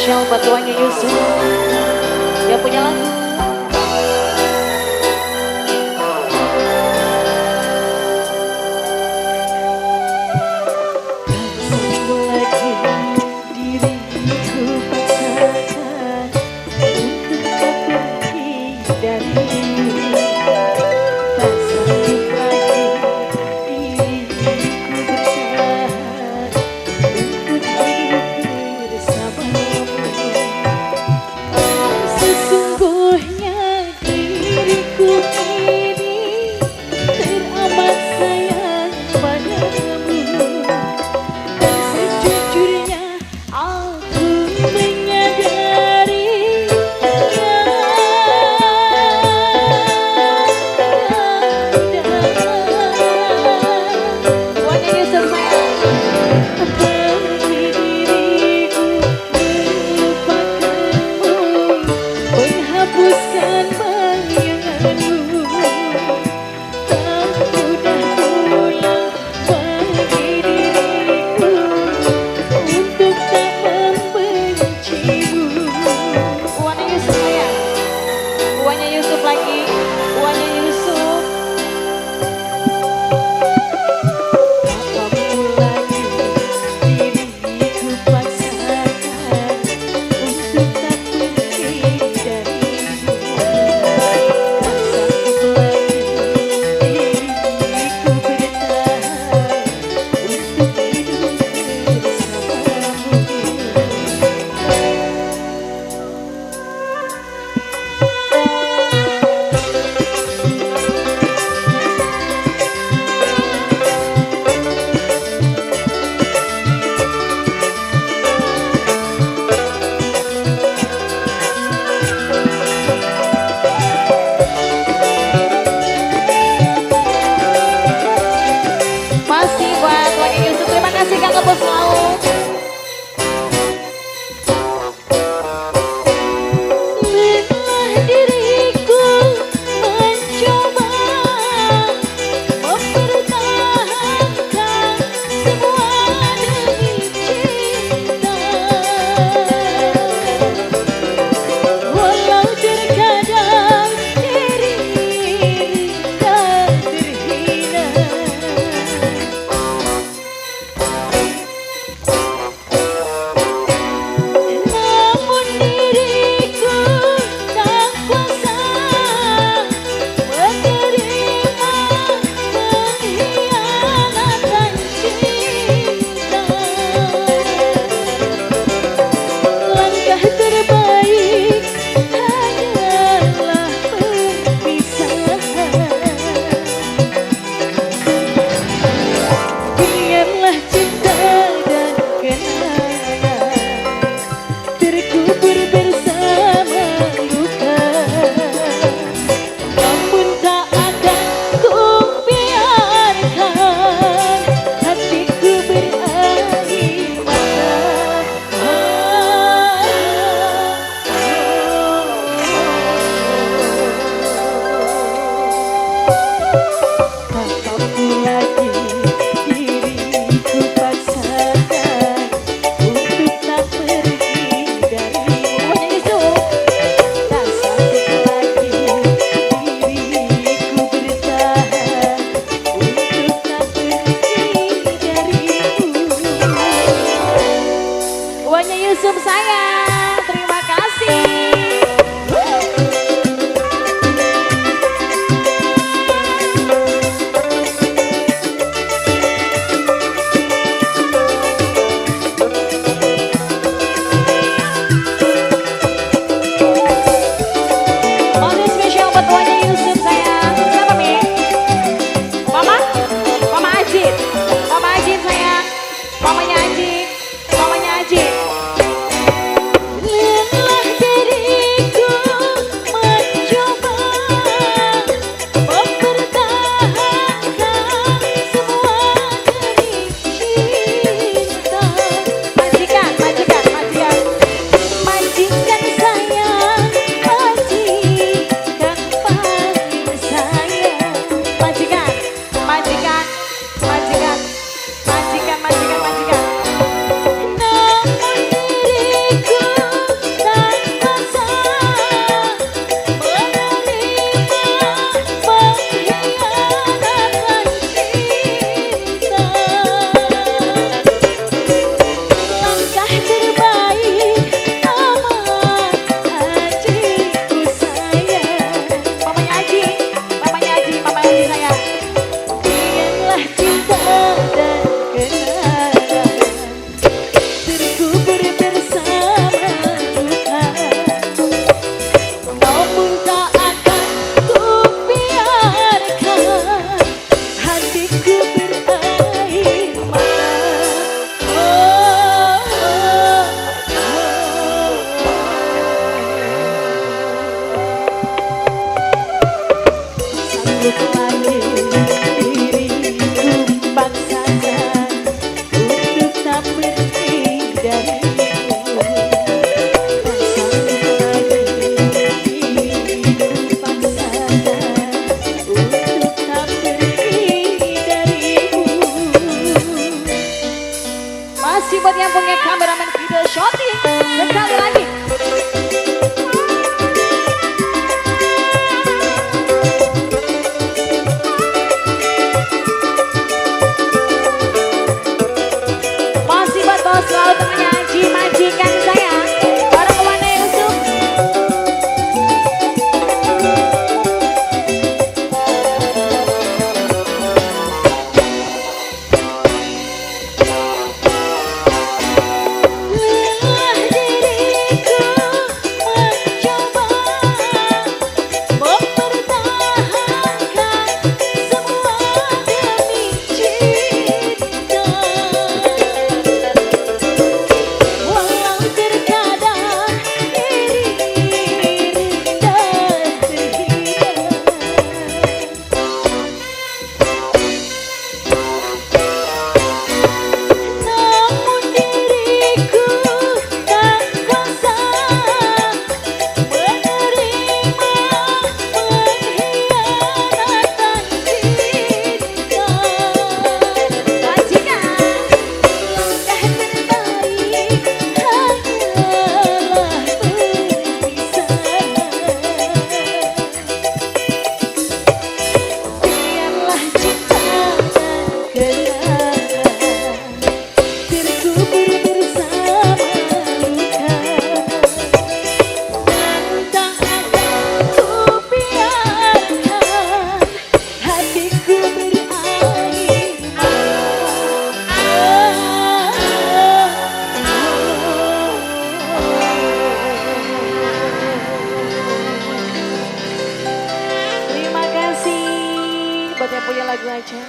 Spesial buat tuannya Yusuf. Dia punya lagu. Lagi diriku paksakan untuk tak pergi darimu. Tak sanggup lagi diriku bertahan untuk hidup bersamamu. Sesungguhnya diriku ini teramat sayang padamu. Dan sejujurnya aku menyadari Wanya Yusuf sayang. Bagi diriku melupakanmu, menghapuskan bayanganmu. Tak mudah pula bagi diriku untuk tak membencimu. Wanya Yusuf sayang. Wanya Yusuf lagi. Wanya Yusuf. Apa lagi diriku paksakan untuk tak pergi darimu. sanggup lagi diriku paksakan untuk tak pergi darimu. Tak sanggup lagi diriku paksakan untuk tak pergi darimu. Masih buat yang punya kameramen video shooting sekali lagi. Masih buat bos laut temannya Haji majikan saya bareng Wana Yusuf. Lelah diriku mencoba mempertahankan semua demi cinta. Walau terkadang diri rendah terhina, namun diriku tak kuasa menerima pengkhianatan cinta. Majikan, langkah terbaik hanyalah berpisah. Biarlah cinta dan kenangan terkubur bersama luka, dan tak akan ku biarkan hatiku berair mata. Terima kasih buat yang punya lagu aja.